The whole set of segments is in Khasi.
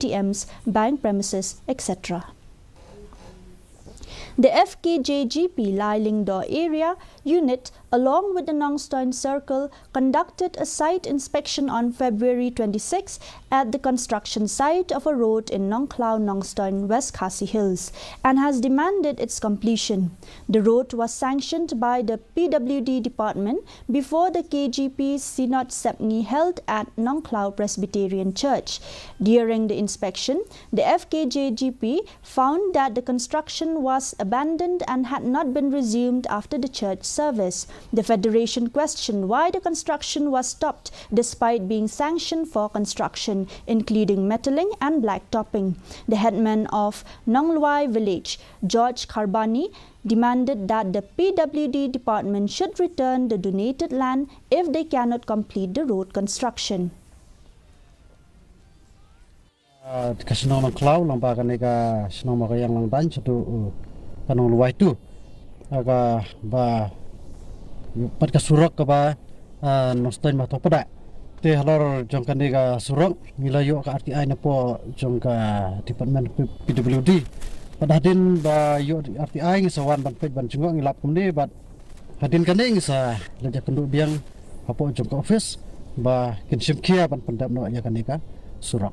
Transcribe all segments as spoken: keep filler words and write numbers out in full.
T Ms, bank premises, et cetera. The F K J G P Lailingdo Area Unit, along with the Nongstoin Circle, conducted a site inspection on February twenty-six at the construction site of a road in Nongkhlaw, Nongstoin, West Khasi Hills, and has demanded its completion. The road was sanctioned by the P W D department before the K G P Synod Sepngi held at Nongkhlaw Presbyterian Church. During the inspection, the F K J G P found that the construction was abandoned and had not been resumed after the church service. The Federation questioned why the construction was stopped despite being sanctioned for construction, including metalling and blacktopping. The headman of Nonglwai village, George Kharbani, demanded that the P W D department should return the donated land if they cannot complete the road construction. Ah, ka shnong Nongkhlaw lang ba kane ka shnong Mawkaiang Langdaiñ shaduh, uh, ka Nonglwai tu. Ah, kaba pat ka surok kaba, ah, Nongstoin Mawthopadai. Te halor jong kane ka surok ngi la ïoh ka R T I napoh jong ka department P-, P W D. Pat hadien ba ïoh R T I ngi sa wan ban peit ban jngoh, ngi lap kumne bad hadien kane ngi sa leit ïakynduh biang hapoh jong ka office ba kin shim khia ban pyndep noh ïa kane ka surok.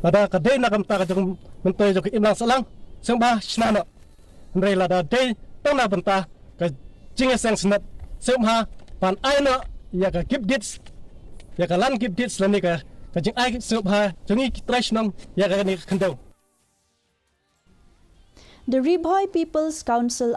Lada ka dei na ka bynta ka jong myntoi jong ka imlang sahlang, sngewbha shna noh. Hynrei lada dei tang na ka bynta ka jingïaseng synod, sngewbha ban ai noh ïa ka gift deeds, ïa ka land gift deeds lane ka, ka jingai sngewbha jong ngi ki trai shnong ïa kane ka khyndew. The Ri Bhoi People's Council